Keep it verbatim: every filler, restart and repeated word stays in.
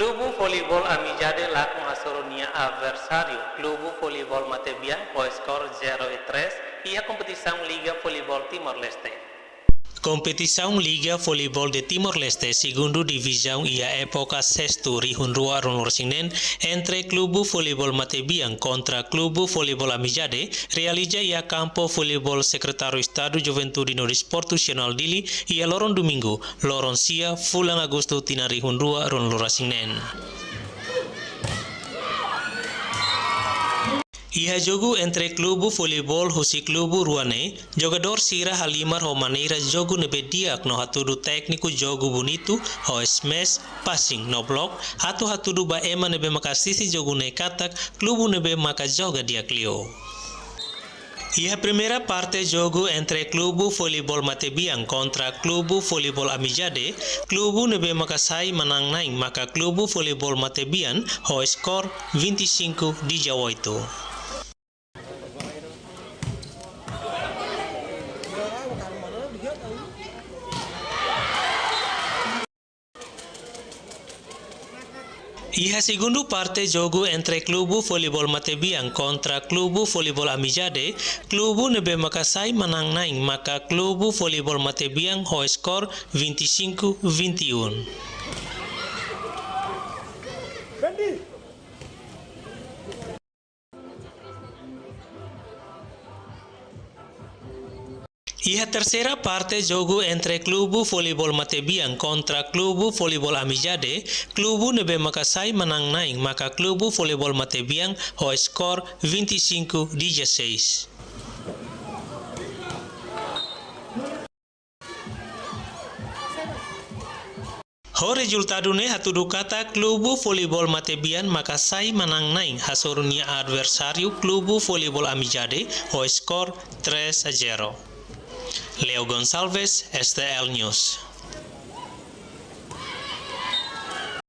Klubu Voleibol Amizade lakon hasoru nia adversáriu, Klubu Voleibol Matebian, ho skor zero e três, iha kompetisaun Liga Voleibol Timor-Leste. Kompetisaun Liga Voleibol de Timor-Leste, segundu divizaun iha époka sestu rihun rua ruanulu-resin-neen, entre Klubu Voleibol Matebian kontra Klubu Voleibol Amizade, realiza iha kampu voleibol Sekretáriu Estadu Juventude no Desportu Nasionál Dili, iha loron Domingu, loron sia, fulan Agostu, tinan rihun rua ruanulu-resin-neen. Iha jogu entre klubu voleibol husi klubu rua ne'e, jogadór sira halimar ho maneira jogu ne'ebé di'ak no hatudu tékniku jogu bonitu, ho smash, passing no block, atu hatudu ba ema ne'ebé maka asiste jogu ne'e katak klubu ne'ebé maka joga di'ak liu. Iha primeira parte jogu entre Klubu Voleibol Matebian kontra Klubu Voleibol Amizade, klubu ne'ebé maka sai manán-na'in maka Klubu Voleibol Matebian ho skor vinte e cinco dezoito. Iha segundu parte jogu entre Klubu Voleibol Matebian kontra Klubu Voleibol Amizade, klubu ne'ebé maka sai manán-na'in maka Klubu Voleibol Matebian ho skor vinte e cinco vinte e um. Iha terseira parte jogu entre Klubu Voleibol Matebian kontra Klubu Voleibol Amizade, klubu ne'ebé maka sai manán-na'in maka Klubu Voleibol Matebian ho skor vinte e cinco dezasseis. Ho rezultadu ne'e hatudu katak Klubu Voleibol Matebian maka sai manán-na'in hasoru nia adversáriu Klubu Voleibol Amizade ho skor três a zero. Leo Gonçalves, S T L News.